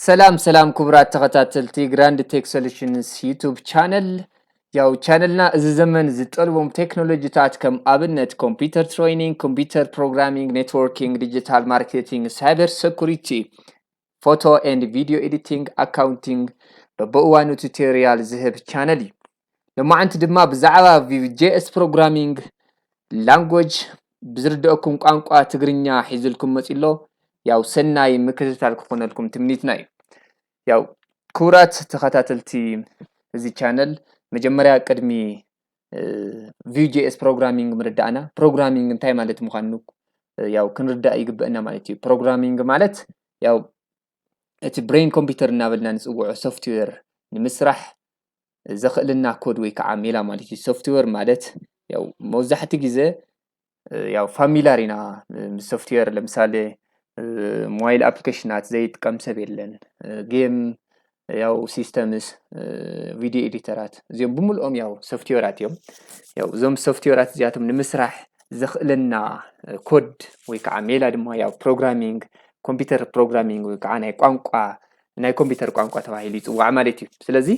ሰላም ሰላም ክቡራት ተኸታተልቲ ግራንድ ቴክ ሶሉሽንስ ዩቱብ ቻነል። ያው ቻነልና እዚ ዘመን ዝጠልቦም ቴክኖሎጂታት ከም ኣብነት ኮምፒውተር ትሬኒንግ፣ ኮምፒውተር ፕሮግራሚንግ፣ ኔትወርኪንግ፣ ዲጂታል ማርኬቲንግ፣ ሳይበር ሴኩሪቲ፣ ፎቶ ኤንድ ቪዲዮ ኤዲቲንግ፣ ኣካውንቲንግ በብእዋኑ ቱቶሪያል ዝህብ ቻነል እዩ። ሎማዓንቲ ድማ ብዛዕባ ቪው ጄ ኤስ ፕሮግራሚንግ ላንጉጅ ብዝርድአኩም ቋንቋ ትግርኛ ሒዝልኩም መፂሎ። ያው ሰናይ ምክትታል ክኾነልኩም ትምኒትና እዩ። ያው ክቡራት ተኸታተልቲ እዚ ቻነል፣ መጀመርያ ቅድሚ ቪው ጄ ኤስ ፕሮግራሚንግ ምርዳእና ፕሮግራሚንግ እንታይ ማለት ምዃኑ ያው ክንርዳእ ይግበአና ማለት እዩ። ፕሮግራሚንግ ማለት ያው እቲ ብሬን ኮምፒውተር እናበልና ንፅውዖ ሶፍትዌር ንምስራሕ ዘኽእልና ኮድ ወይ ከዓ ሜላ ማለት እዩ። ሶፍትዌር ማለት ያው መብዛሕትኡ ግዜ ያው ፋሚላር ኢና ምስ ሶፍትዌር። ለምሳሌ ሞባይል ኣፕሊኬሽናት ዘይጥቀም ሰብ የለን። ጌም፣ ያው ሲስተምስ፣ ቪዲዮ ኤዲተራት፣ እዚኦም ብምልኦም ያው ሶፍትዌራት እዮም። ያው እዞም ሶፍትዌራት እዚኣቶም ንምስራሕ ዘኽእለና ኮድ ወይ ከዓ ሜላ ድማ ያው ፕሮግራሚንግ፣ ኮምፒውተር ፕሮግራሚንግ ወይ ከዓ ናይ ቋንቋ፣ ናይ ኮምፒውተር ቋንቋ ተባሂሉ ይፅዋዕ ማለት እዩ። ስለዚ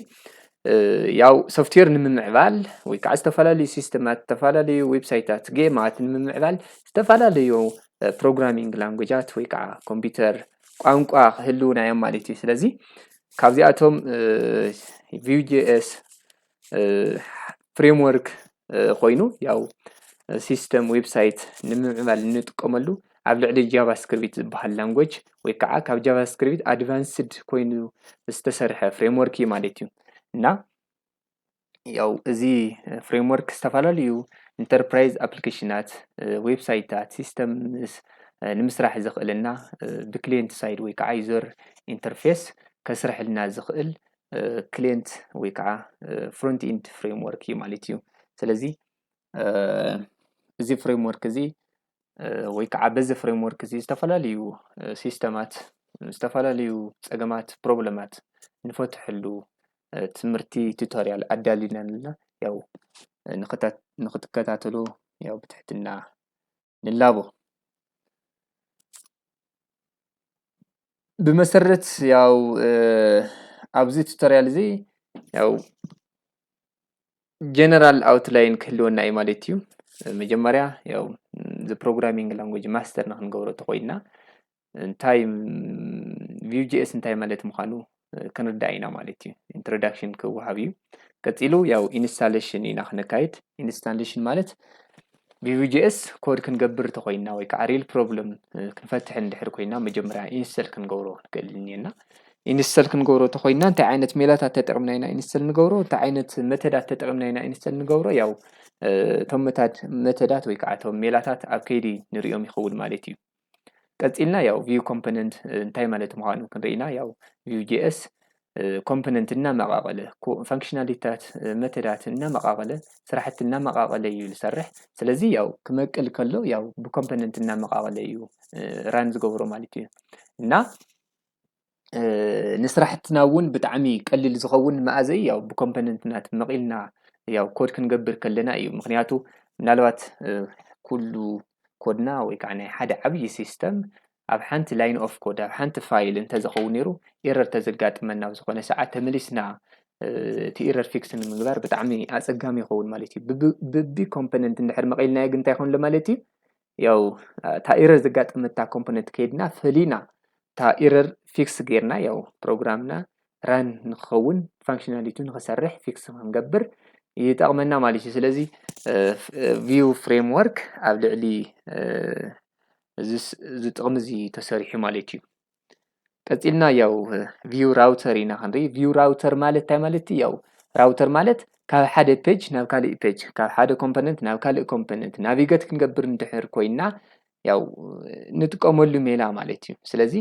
ያው ሶፍትዌር ንምምዕባል ወይ ከዓ ዝተፈላለዩ ሲስተማት፣ ዝተፈላለዩ ዌብሳይታት፣ ጌማት ንምምዕባል ዝተፈላለዩ ፕሮግራሚንግ ላንጉጃት ወይ ከዓ ኮምፒውተር ቋንቋ ክህልውናዮም ማለት እዩ። ስለዚ ካብዚኣቶም ቪው ጄ ኤስ ፍሬምወርክ ኮይኑ ያው ሲስተም ዌብሳይት ንምምዕባል እንጥቀመሉ ኣብ ልዕሊ ጃቫስክሪፕት ዝበሃል ላንጉጅ ወይ ከዓ ካብ ጃቫስክሪፕት ኣድቫንስድ ኮይኑ ዝተሰርሐ ፍሬምወርክ እዩ ማለት እዩ። እና ያው እዚ ፍሬምወርክ ዝተፈላለዩ ኢንተርፕራይዝ ኣፕሊኬሽናት፣ ዌብሳይታት፣ ሲስተምስ ንምስራሕ ዘኽእለና ብክሊየንት ሳይድ ወይ ከዓ ዩዘር ኢንተርፌስ ከስርሐልና ዝኽእል ክሊየንት ወይ ከዓ ፍሮንት ኢንድ ፍሬምወርክ እዩ ማለት እዩ። ስለዚ እዚ ፍሬምወርክ እዚ ወይ ከዓ በዚ ፍሬምወርክ እዚ ዝተፈላለዩ ሲስተማት፣ ዝተፈላለዩ ፀገማት፣ ፕሮብለማት ንፈትሐሉ ትምህርቲ ቱቶሪያል ኣዳሊና ኣለና። ያው ንኽትከታተሉ ያው ብትሕትና ንላቦ። ብመሰረት ያው ኣብዚ ቱቶሪያል እዚ ያው ጀነራል ኣውትላይን ክህልወና እዩ ማለት እዩ። መጀመርያ ያው እዚ ፕሮግራሚንግ ላንጉጅ ማስተር ንክንገብሮ ተኮይንና እንታይ ቪው ጂ ኤስ እንታይ ማለት ምዃኑ ክንርዳእ ኢና ማለት እዩ። ኢንትሮዳክሽን ክወሃብ እዩ። ቀፂሉ ያው ኢንስታሌሽን ኢና ክነካይድ። ኢንስታሌሽን ማለት ቪው ጂ ኤስ ኮድ ክንገብር ተኮይንና ወይ ከዓ ሪል ፕሮብለም ክንፈትሕ እንድሕር ኮይና መጀመርያ ኢንስተል ክንገብሮ ንክእል እኒና። ኢንስተል ክንገብሮ ተኮይና እንታይ ዓይነት ሜላታት ተጠቅምና ኢና ኢንስተል ንገብሮ፣ እንታይ ዓይነት መተዳት ተጠቅምና ኢና ኢንስተል ንገብሮ፣ ያው እቶም መታድ መተዳት ወይ ከዓ እቶም ሜላታት ኣብ ከይዲ ንሪኦም ይኸውን ማለት እዩ። ቀፂልና ያው ቪው ኮምፖነንት እንታይ ማለት ምዃኑ ክንርኢና። ያው ቪው ጂ ኤስ ኮምፖነንት እናመቃቀለ፣ ፋንክሽናሊታት መተዳት እናመቃቀለ፣ ስራሕቲ እናመቃቀለ እዩ ዝሰርሕ። ስለዚ ያው ክመቅል ከሎ ያው ብኮምፖነንት እናመቃቀለ እዩ ራን ዝገብሮ ማለት እዩ። እና ንስራሕትና እውን ብጣዕሚ ቀሊል ዝኸውን መኣዘይ ያው ብኮምፖነንትናት መቂልና ያው ኮድ ክንገብር ከለና እዩ። ምክንያቱ ምናልባት ኩሉ ኮድና ወይ ከዓ ናይ ሓደ ዓብዪ ሲስተም ኣብ ሓንቲ ላይን ኦፍ ኮድ፣ ኣብ ሓንቲ ፋይል እንተዝኸውን ነይሩ፣ ኤረር ተዘጋጥመና ኣብ ዝኾነ ሰዓት ተመሊስና እቲ ኤረር ፊክስ ንምግባር ብጣዕሚ ኣፀጋሚ ይኸውን ማለት እዩ። ብቢ ኮምፖነንት እንድሕር መቂልናዮ ግን እንታይ ይኾንሎ ማለት እዩ? ያው እታ ኤረር ዘጋጠመታ ኮምፖነንት ከይድና ፈሊና እታ ኤረር ፊክስ ጌርና ያው ፕሮግራምና ራን ንክኸውን ፋንክሽናሊቱ ንክሰርሕ ፊክስ ክንገብር ይጠቕመና ማለት እዩ። ስለዚ ቪው ፍሬምወርክ ኣብ ልዕሊ እዚ ጥቕሚ እዚ ተሰሪሑ ማለት እዩ። ቀፂልና ያው ቪው ራውተር ኢና ክንርኢ። ቪው ራውተር ማለት እንታይ ማለት እዩ? ያው ራውተር ማለት ካብ ሓደ ፔጅ ናብ ካልእ ፔጅ፣ ካብ ሓደ ኮምፖነንት ናብ ካልእ ኮምፖነንት ናቪገት ክንገብር እንድሕር ኮይና ያው ንጥቀመሉ ሜላ ማለት እዩ። ስለዚ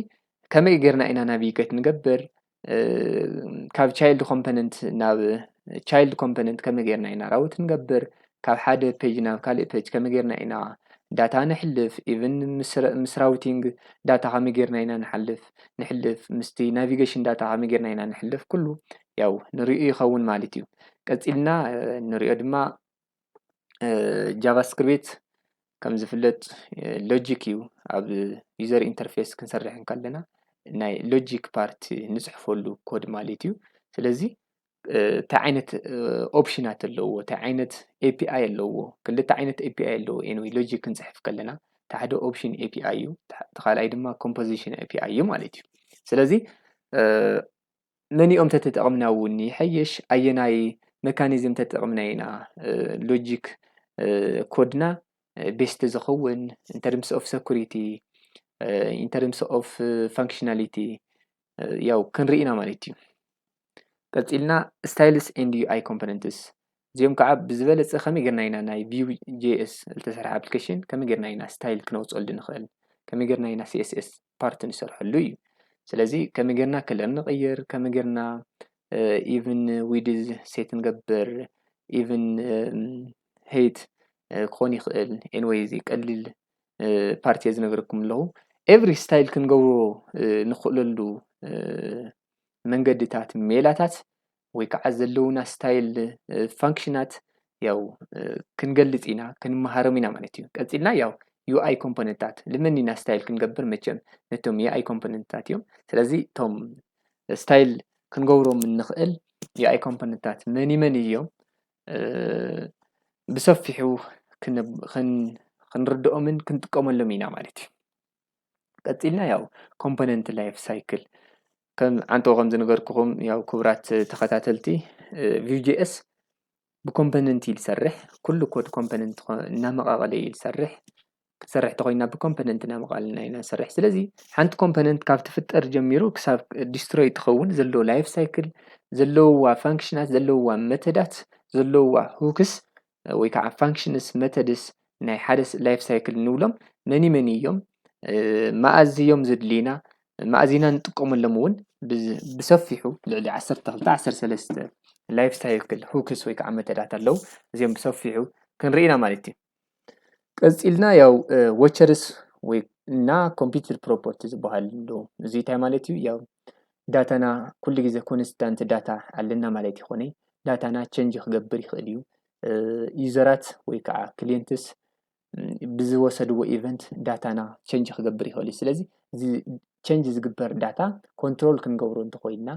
ከመይ ጌርና ኢና ናቪገት ንገብር? ካብ ቻይልድ ኮምፖነንት ናብ ቻይልድ ኮምፖነንት ከመይ ጌርና ኢና ራውት ንገብር? ካብ ሓደ ፔጅ ናብ ካልእ ፔጅ ከመይ ጌርና ኢና ዳታ ንሕልፍ? ኢቭን ምስ ራውቲንግ ዳታ ከመይ ጌርና ኢና ንሓልፍ ንሕልፍ ምስቲ ናቪጌሽን ዳታ ከመይ ጌርና ኢና ንሕልፍ? ኩሉ ያው ንሪኡ ይኸውን ማለት እዩ። ቀፂልና ንሪኦ ድማ ጃቫስክሪፕት ከም ዝፍለጥ ሎጂክ እዩ። ኣብ ዩዘር ኢንተርፌስ ክንሰርሕ እንከለና ናይ ሎጂክ ፓርት ንፅሕፈሉ ኮድ ማለት እዩ። ስለዚ እንታይ ዓይነት ኦፕሽናት ኣለዎ፣ እንታይ ዓይነት ኤፒኣይ ኣለዎ? ክልተ ዓይነት ኤፒኣይ ኣለዎ። ኤንወይ ሎጂክ ክንፅሕፍ ከለና እቲ ሓደ ኦፕሽን ኤፒኣይ እዩ፣ እቲ ካልኣይ ድማ ኮምፖዚሽን ኤፒኣይ እዩ ማለት እዩ። ስለዚ ነኒኦም ተተጠቕምና እውን ይሐየሽ። ኣየናይ መካኒዝም ተጠቕምና ኢና ሎጂክ ኮድና ቤስት ዝኸውን in terms of security, in terms of functionality ያው ክንርኢ ኢና ማለት እዩ። ቀፂልና styles and ዩ ኣይ components፣ እዚኦም ከዓ ብዝበለፀ ከመይ ጌርና ኢና ናይ ቪው ጄ ኤስ ዝተሰርሐ ኣፕሊኬሽን ከመይ ጌርና ኢና ስታይል ክነውፅኣሉ ንኽእል፣ ከመይ ጌርና ኢና ሲ ኤስ ኤስ ፓርት ንሰርሐሉ እዩ። ስለዚ ከመይ ጌርና ከለር ንቕይር፣ ከመይ ጌርና ኢቭን ዊድዝ ሴት ንገብር፣ ኢቭን ሄይት ክኾን ይኽእል። ኤንወይ እዚ ቀሊል ፓርት እየ ዝነግረኩም ኣለኹ። ኤቭሪ ስታይል ክንገብሮ ንኽእለሉ መንገድታት፣ ሜላታት ወይ ከዓ ዘለውና ስታይል ፋንክሽናት ያው ክንገልፅ ኢና፣ ክንመሃሮም ኢና ማለት እዩ። ቀፂልና ያው ዩ ኣይ ኮምፖነንታት ልመን ኢና ስታይል ክንገብር፣ መቸም ነቶም ዩ ኣይ ኮምፖነንታት እዮም። ስለዚ እቶም ስታይል ክንገብሮም እንኽእል ዩ ኣይ ኮምፖነንታት መን መን እዮም ብሰፊሑ ክንርድኦምን ክንጥቀመሎም ኢና ማለት እዩ። ቀፂልና ያው ኮምፖነንት ላይፍ ሳይክል፣ ከም ዓንቶ ከም ዝነገርኩኹም ያው ክቡራት ተኸታተልቲ፣ ቪው ጂ ኤስ ብኮምፖነንት እዩ ዝሰርሕ። ኩሉ ኮድ ኮምፖነንት እናመቓቐለ እዩ ዝሰርሕ። ክንሰርሕ ተኾይና ብኮምፖነንት እናመቓልና ኢና ንሰርሕ። ስለዚ ሓንቲ ኮምፖነንት ካብ ትፍጠር ጀሚሩ ክሳብ ዲስትሮይ ትኸውን ዘለዎ ላይፍ ሳይክል፣ ዘለውዋ ፋንክሽናት፣ ዘለውዋ መተዳት፣ ዘለውዋ ሁክስ ወይ ከዓ ፋንክሽንስ፣ መተድስ ናይ ሓደ ላይፍ ሳይክል ንብሎም መኒ መኒ እዮም፣ መኣዝ እዮም ዘድልዩና፣ መኣዝ ኢና ንጥቀመሎም እውን ብሰፊሑ ልዕሊ ዓሰርተ ክልተ ዓሰርተ ሰለስተ ላይፍ ሳይክል ሁክስ ወይ ከዓ መተዳት ኣለዉ። እዚኦም ብሰፊሑ ክንርኢና ማለት እዩ። ቀፂልና ያው ዎቸርስ ወይ እና ኮምፒውተር ፕሮፐርቲ ዝበሃል ኣሎ። እዚ እንታይ ማለት እዩ? ያው ዳታና ኩሉ ግዜ ኮንስታንት ዳታ ኣለና ማለት ይኾነ። ዳታና ቸንጅ ክገብር ይኽእል እዩ። ዩዘራት ወይ ከዓ ክሊየንትስ ብዝወሰድዎ ኢቨንት ዳታና ቸንጅ ክገብር ይኽእል እዩ። ስለዚ እዚ ቸንጅ ዝግበር ዳታ ኮንትሮል ክንገብሮ እንተኮይንና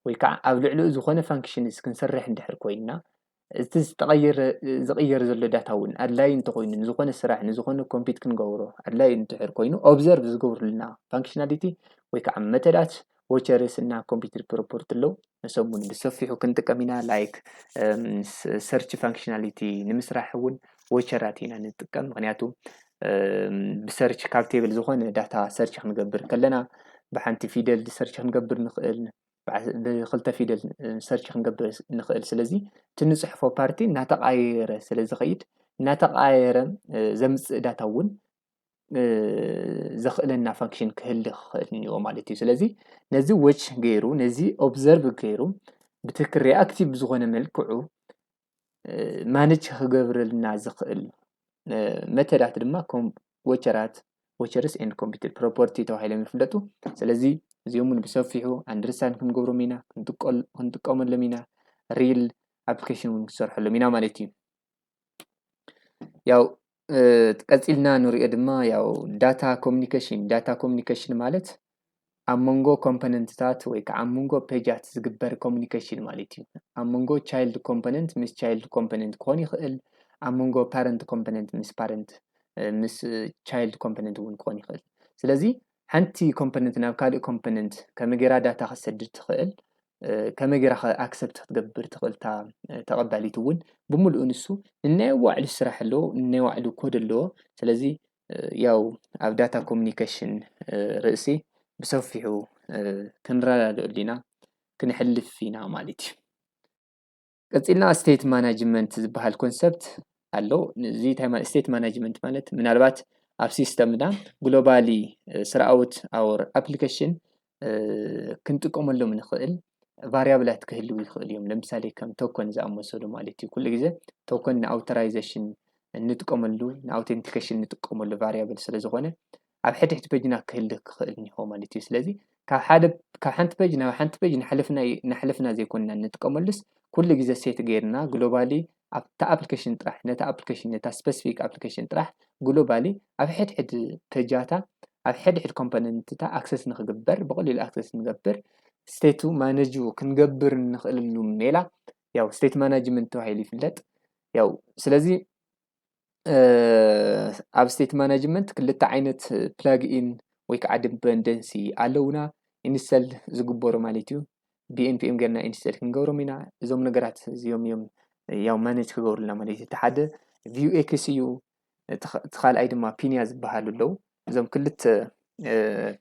ወይ ከዓ ኣብ ልዕሊኡ ዝኾነ ፋንክሽንስ ክንሰርሕ እንድሕር ኮይንና፣ እቲ ዝተቐየረ ዝቕየር ዘሎ ዳታ እውን ኣድላይ እንተኮይኑ፣ ንዝኾነ ስራሕ ንዝኾነ ኮምፒት ክንገብሮ ኣድላይ እንድሕር ኮይኑ ኦብዘርቭ ዝገብሩልና ፋንክሽናሊቲ ወይ ከዓ መተዳት ዎቸርስ እና ኮምፒውተር ፕሮፖርቲ ኣለዉ። ንሶም እውን ብሰፊሑ ክንጥቀም ኢና። ላይክ ሰርች ፋንክሽናሊቲ ንምስራሕ እውን ዎቸራት ኢና ንጥቀም። ምክንያቱ ብሰርች ካብ ቴብል ዝኾነ ዳታ ሰርች ክንገብር ከለና ብሓንቲ ፊደል ሰርች ክንገብር ንኽእል፣ ብክልተ ፊደል ሰርች ክንገብር ንኽእል። ስለዚ እቲ ንፅሕፎ ፓርቲ እናተቃየረ ስለ ዝኸይድ እናተቃየረ ዘምፅእ ዳታ እውን ዘኽእለና ፋንክሽን ክህሊ ክኽእል እኒኦ ማለት እዩ። ስለዚ ነዚ ዎች ገይሩ ነዚ ኦብዘርቭ ገይሩ ብትክክል ሪኣክቲቭ ብዝኾነ መልክዑ ማነጅ ክገብረልና ዝኽእል መተዳት ድማ ዎቸራት፣ ዎቸርስ ኤንድ ኮምፒውተር ፕሮፐርቲ ተባሂሎም ይፍለጡ። ስለዚ እዚኦም እውን ብሰፊሑ ኣንደርስታንድ ክንገብሮም ኢና፣ ክንጥቀመሎም ኢና፣ ሪል ኣፕሊኬሽን እውን ክንሰርሐሎም ኢና ማለት እዩ። ያው ቀፂልና ንሪኦ ድማ ያው ዳታ ኮሚኒኬሽን። ዳታ ኮሚኒኬሽን ማለት ኣብ መንጎ ኮምፖነንትታት ወይ ከዓ ኣብ መንጎ ፔጃት ዝግበር ኮሚኒኬሽን ማለት እዩ። ኣብ መንጎ ቻይልድ ኮምፖነንት ምስ ቻይልድ ኮምፖነንት ክኾን ይኽእል፣ ኣብ መንጎ ፓረንት ኮምፖነንት ምስ ፓረንት ምስ ቻይልድ ኮምፖነንት እውን ክኾን ይኽእል። ስለዚ ሓንቲ ኮምፖነንት ናብ ካልእ ኮምፖነንት ከመይ ገይራ ዳታ ክትሰድድ ትኽእል፣ ከመይ ገይራ ኣክሰፕት ክትገብር ትኽእል እታ ተቐባሊት እውን ብምሉኡ ንሱ ንናይ ባዕሉ ስራሕ ኣለዎ፣ ንናይ ባዕሉ ኮድ ኣለዎ። ስለዚ ያው ኣብ ዳታ ኮሚኒኬሽን ርእሲ ብሰፊሑ ክንረዳድኣሉ ኢና፣ ክንሕልፍ ኢና ማለት እዩ። ቀፂልና ስቴት ማናጅመንት ዝበሃል ኮንሰፕት ኣሎ። እዚ ስቴት ማናጅመንት ማለት ምናልባት ኣብ ሲስተምና ግሎባሊ ስራኣውት ኣወር ኣፕሊኬሽን ክንጥቀመሎም ንኽእል ቫሪያብላት ክህልው ይኽእል እዮም። ለምሳሌ ከም ቶከን ዝኣመሰሉ ማለት እዩ። ኩሉ ግዜ ቶከን ንኣውቶራይዜሽን እንጥቀመሉ፣ ንኣውቴንቲኬሽን እንጥቀመሉ ቫሪያብል ስለ ዝኾነ ኣብ ሕድሕድ ፔጅና ክህልክ ክኽእል እኒሆ ማለት እዩ። ስለዚ ካብ ሓደ ካብ ሓንቲ ፔጅ ናብ ሓንቲ ፔጅ ናሕለፍና ናሕለፍና ዘይኮንና እንጥቀመሉስ ኩሉ ግዜ ሴት ገይርና ግሎባሊ ኣብታ ኣፕሊኬሽን ጥራሕ ነታ ኣፕሊኬሽን ነታ ስፐሲፊክ ኣፕሊኬሽን ጥራሕ ግሎባሊ ኣብ ሕድሕድ ፔጃታ ኣብ ሕድሕድ ኮምፖነንትታ ኣክሰስ ንክግበር ብቐሊሉ ኣክሰስ ንገብር state ኡ ማነጅ ክንገብር እንኽእለሉ ሜላ ያው state management ተባሂሉ ይፍለጥ። ያው ስለዚ ኣብ state management ክልተ ዓይነት plug in ወይ ከዓ dependency ኣለውና ኢንስተል ዝግበሩ ማለት እዩ። ብ npm ጌርና ኢንስተል ክንገብሮም ኢና። እዞም ነገራት እዚኦም እዮም ያው ማነጅ ክገብሩልና ማለት እዩ። እቲ ሓደ Vuex እዩ፣ እቲ ካልኣይ ድማ ፒንያ ዝበሃሉ ኣለዉ። እዞም ክልተ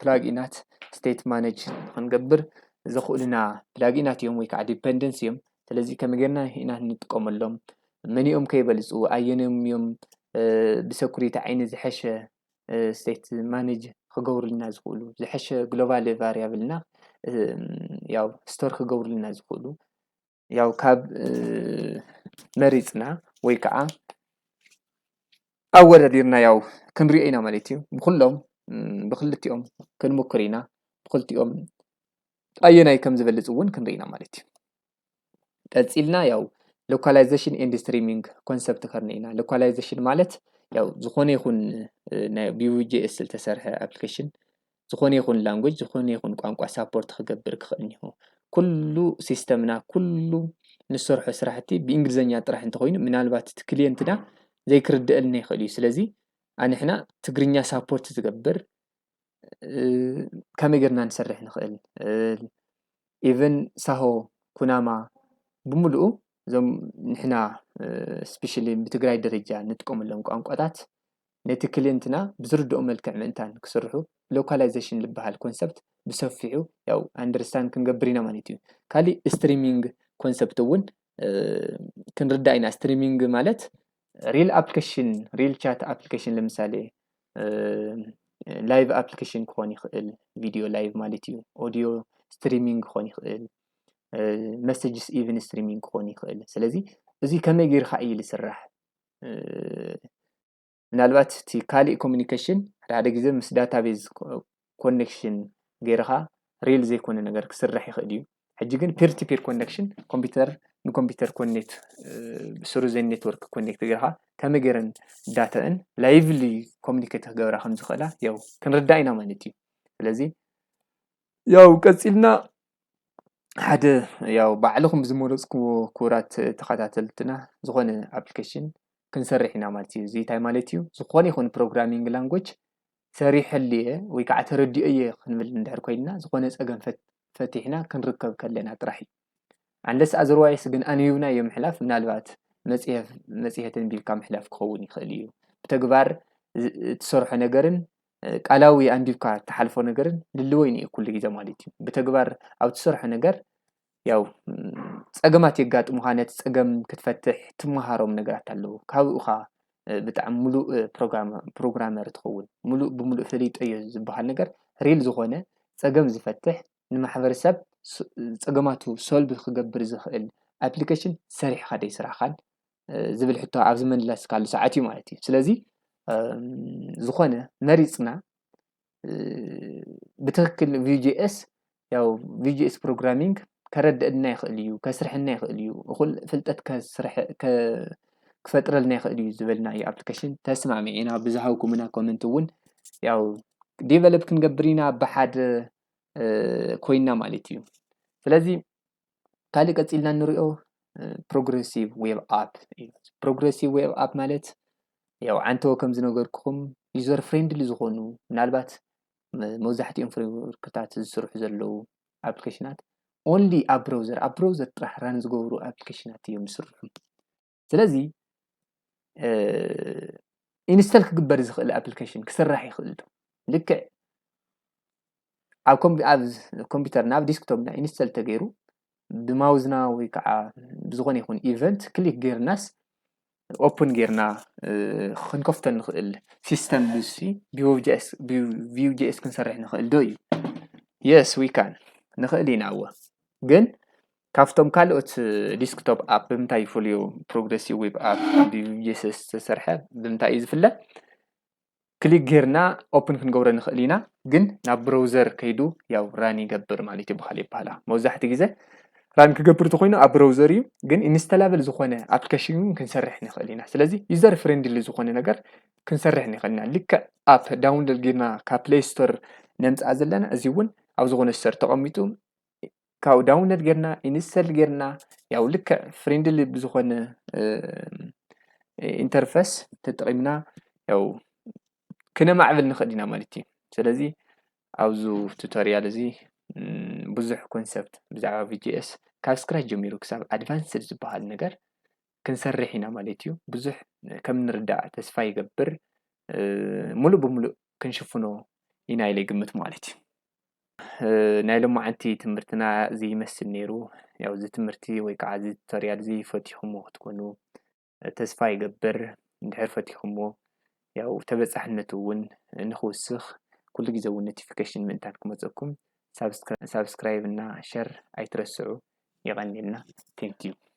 plug in ኣት state manage ክንገብር ዘኽእሉና plug in ኣት እዮም ወይ ከዓ dependency እዮም። ስለዚ ከመይ ጌርና ኢና ንጥቀመሎም፣ መኒኦም ከይበልፁ ኣየኖም እዮም ብሰኩሪቲ ዓይኒ ዝሐሸ state manage ክገብሩልና ዝኽእሉ፣ ዝሐሸ global variable ና ያው store ክገብሩልና ዝኽእሉ ያው ካብ መሪፅና ወይ ከዓ ኣወዳዲርና ያው ክንሪኦ ኢና ማለት እዩ። ብኩሎም ብክልቲኦም ክንምክር ኢና። ብክልቲኦም ኣየናይ ከም ዝበልፅ እውን ክንርኢ ኢና ማለት እዩ። ቀፂልና ያው localization and streaming concept ከርኒ ኢና። Localization ማለት ያው ዝኾነ ይኹን ናይ Vue.js ዝተሰርሐ application ዝኾነ ይኹን language ዝኾነ ይኹን ቋንቋ support ክገብር ክኽእል እኒሆ። ኩሉ system ና ኩሉ ንሰርሖ ስራሕቲ ብእንግሊዝኛ ጥራሕ እንተኾይኑ ምናልባት እቲ client ና ዘይክርድአልና ይኽእል እዩ። ስለዚ ኣንሕና ትግርኛ support ዝገብር ከመይ ጌርና ንሰርሕ ንኽእል even ሳሆ ኩናማ ብምሉኡ እዞም ንሕና specially ብትግራይ ደረጃ ንጥቀመሎም ቋንቋታት ነቲ client ና ብዝርድኦ መልክዕ ምእንታን ክስርሑ localization ዝበሃል concept ብሰፊሑ ያው understand ክንገብር ኢና ማለት እዩ። ካሊእ streaming concept እውን ክንርዳእ ኢና። Streaming ማለት real application real chat application ለምሳሌ live application ክኾን ይኽእል፣ video live ማለት እዩ። Audio streaming ክኾን ይኽእል፣ messages even streaming ክኾን ይኽእል። ስለዚ እዚ ከመይ ጌርካ እዩ ዝስራሕ? ምናልባት እቲ ካሊእ communication ሓደ ሓደ ግዜ ምስ database connection ጌርካ real ዘይኮነ ነገር ክስራሕ ይኽእል እዩ። ሕጂ ግን peer to peer connection ኮምፒውተር ንኮምፒውተር connect ስሩ ዘ network connect ጌርካ ከመይ ጌረን data እን lively communicate ክገብራ ከም ዝኽእላ ያው ክንርዳእ ኢና ማለት እዩ። ስለዚ ያው ቀፂልና ሓደ ያው ባዕልኹም ብዝመረፅክዎ ክቡራት ተኸታተልትና ዝኾነ application ክንሰርሕ ኢና ማለት እዩ። እዚ እንታይ ማለት እዩ? ዝኾነ ይኹን programming language ሰሪሐሉ እየ ወይ ከዓ ተረዲኦ እየ ክንብል እንድሕር ኮይንና ዝኾነ ፀገም ፈት- ፈቲሕና ክንርከብ ከለና ጥራሕ እዩ። Unless otherwise ግን ኣንቢብናዮ ምሕላፍ ምናልባት መፅሄት መፅሄት ኣንቢብካ ምሕላፍ ክኸውን ይኽእል እዩ። ብተግባር ዝ- እትሰርሖ ነገርን ቃላዊ ኣንቢብካ እትሓልፎ ነገርን ልልወይን እዩ ኩሉ ግዜ ማለት እዩ። ብተግባር ኣብ ትሰርሖ ነገር ያው ጸገማት የጋጥሙኻ፣ ነቲ ጸገም ክትፈትሕ ትመሃሮም ነገራት ኣለዉ። ካብኡ ኢኻ ብጣዕሚ ምሉእ ፕሮግራመር ትኸውን። ምሉእ ብምሉእ ፈሊጠዮ ዝበሃል ነገር ሪል ዝኾነ ጸገም ዝፈትሕ ንማሕበረሰብ ጸገማቱ ሶልቭ ክገብር ዝኽእል ኣፕሊኬሽን ሰሪሕኻ ደይ ስራሕኻን ዝብል ሕቶ ኣብ ዝመለስካሉ ሰዓት እዩ ማለት እዩ። ስለዚ ዝኾነ መሪፅና ብትክክል ቪጂኤስ ያው ቪጂኤስ ፕሮግራሚንግ ከረድእልና ይኽእል እዩ፣ ከስርሐና ይኽእል እዩ፣ እኹል ፍልጠት ክፈጥረልና ይኽእል እዩ ዝበልናዮ ኣፕሊኬሽን ተስማሚዕ ኢና። ብዝሃውኩምና ኮመንት እውን ያው ዲቨሎፕ ክንገብር ኢና ብሓደ ኮይንና ማለት እዩ። ስለዚ ካልእ ቀፂልና እንሪኦ ፕሮግረሲቭ ዌብ ኣፕ እዩ። ፕሮግረሲቭ ዌብ ኣፕ ማለት ያው ዓንተወ ከም ዝነገርኩኹም ዩዘር ፍሬንድሊ ዝኾኑ ምናልባት መብዛሕትኦም ፍሬምወርክታት ዝስርሑ ዘለዉ ኣፕሊኬሽናት ኦንሊ ኣብ ብራውዘር ኣብ ብራውዘር ጥራሕ ራን ዝገብሩ ኣፕሊኬሽናት እዮም ዝስርሑ። ስለዚ ኢንስተል ክግበር ዝኽእል ኣፕሊኬሽን ክስራሕ ይኽእል ዶ? ልክዕ ኣብ ኮምፒውተርና ኣብ ዲስክቶፕና ኢንስተል ተገይሩ ብማውዝና ወይ ከዓ ብዝኾነ ይኹን ኢቨንት ክሊክ ገይርናስ ኦፕን ጌርና ክንከፍቶ ንኽእል ሲስተም ሉሲ ቪው ጂ ኤስ ክንሰርሕ ንኽእል ዶ እዩ? የስ ዊ ካን ንኽእል ኢና። እወ ግን ካብቶም ካልኦት ዲስክቶፕ ኣፕ ብምንታይ ይፈልዮ? ፕሮግረሲቭ ዌብ ኣፕ ቪው ጂ ኤስ ዝተሰርሐ ብምንታይ እዩ ዝፍለ? ክሊክ ጌርና ኦፕን ክንገብሮ ንኽእል ኢና፣ ግን ናብ ብራውዘር ከይዱ ያው ራን ይገብር ማለት እዩ። ብኻሊእ ይበሃላ መብዛሕትኡ ግዜ run ክገብር ተኮይኑ ኣብ browser እዩ፣ ግን installable ዝኾነ application እውን ክንሰርሕ ንኽእል ኢና። ስለዚ user friendly ዝኾነ ነገር ክንሰርሕ ንኽእል ኢና። ልክዕ app download ጌርና ካብ Play Store ነምፅኣ ዘለና፣ እዚ እውን ኣብ ዝኾነ store ተቐሚጡ ካብኡ download ጌርና install ጌርና ያው ልክዕ friendly ብዝኾነ interface ተጠቒምና ያው ክነማዕብል ንኽእል ኢና ማለት እዩ። ስለዚ ኣብዚ tutorial እዚ ብዙሕ concept ብዛዕባ VJS ካብ scratch ጀሚሩ ክሳብ advanced ዝበሃል ነገር ክንሰርሕ ኢና ማለት እዩ። ብዙሕ ከም ንርዳእ ተስፋ ይገብር። ሙሉእ ብሙሉእ ክንሽፍኖ ኢና ኢለ ይግምት ማለት እዩ። ናይ ሎማዓንቲ ትምህርትና እዚ ይመስል ነይሩ። ያው እዚ ትምህርቲ ወይ ከዓ እዚ tutorial እዚ ፈቲኹሞ ክትኮኑ ተስፋ ይገብር። እንድሕር ፈቲኹሞ ያው ተበፃሕነቱ እውን ንክውስኽ ኩሉ ግዜ እውን notification ምእንታን ክመፀኩም subscribe እና share ኣይትረስዑ። የቐንየልና። Thank you።